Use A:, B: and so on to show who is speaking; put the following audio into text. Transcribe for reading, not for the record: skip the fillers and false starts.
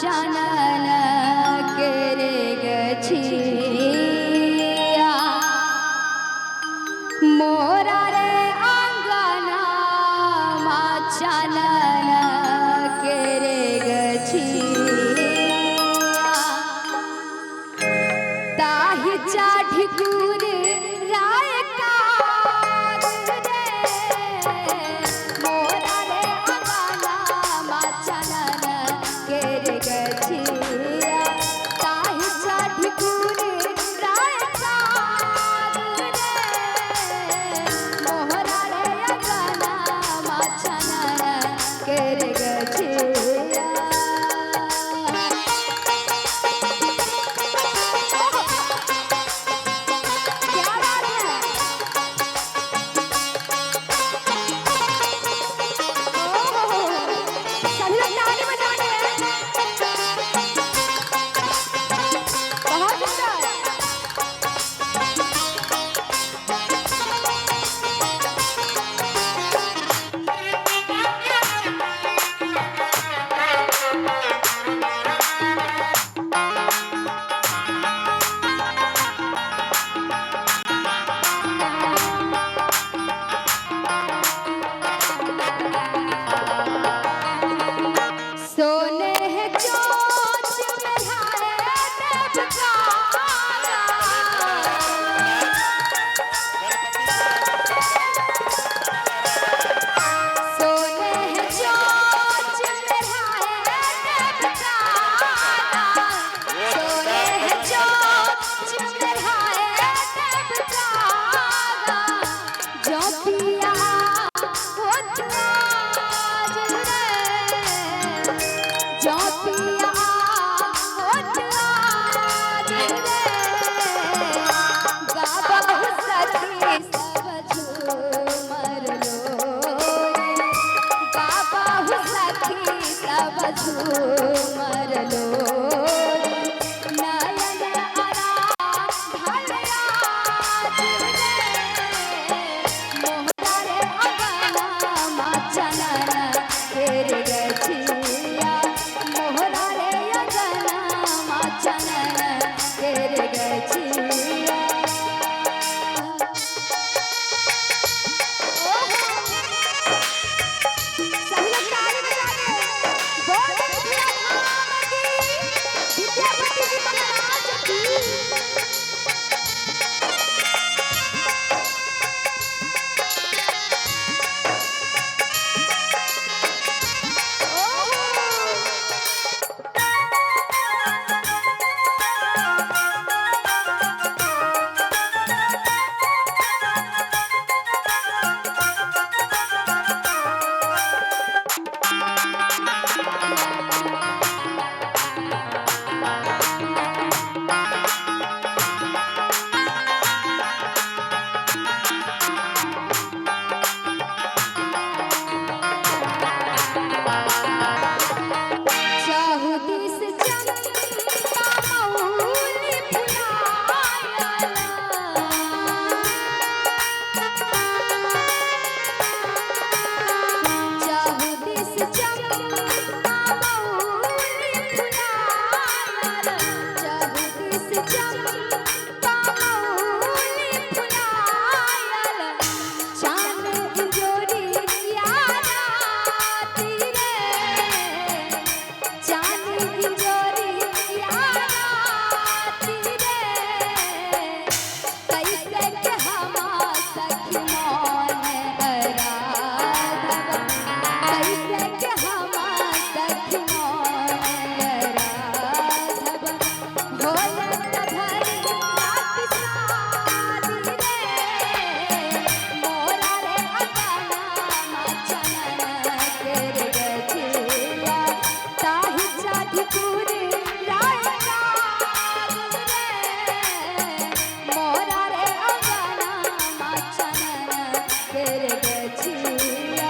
A: चनन केरे गछिया, मोरा रे अंगना मा चनन केरे गछिया। ताहि चाढ़कुर राय काग रे, मोरा रे अंगना मा चनन केरे गछिया। ताहि चाढ़कुर राय काग रे, मोहरा रे अंगना मा चनन केरे गछिया। क्या बात है! ओहो, सभी लोग ताली बजाने हैं। बहुत सुंदर। सोने है चोंच में हाय देव कागा। सोने है चोंच में हाय देव कागा। सोने है चोंच में हाय देव कागा। जो पिया होत आज रे, जो पिया होत आज रे, गाबहु सखी सब झूमर लोरी। गाबहु सखी सब झूमर लोरी। नयन आराधन आज रे, मोहरा रे अंगना मा चनन केर गछिया। मोहरा रे अंगना मा चनन केर गछिया। ओहो, सभी लोग ताली बजाने। बोल मिथिला धाम की, विद्यापति जी महाराज की। ओहो। चहुदिस चंपा मौली फुलायल। चहुदिस चंपा मौली फुलायल। चहुदिस चंपा मौली फुलायल। चांद इंजोरिया राती रे, चांद इंजोरिया राती रे, कैसे के हमा सखी मौन आराधब। कैसे के हमा सखी मौन आराधब। होलत भरी रात सादी रे, मोरा रे अंगना मा चनन केर गछिया। ताहि चाढ़कुर राय काग रे, मोरा रे अंगना मा चनन केर गछिया।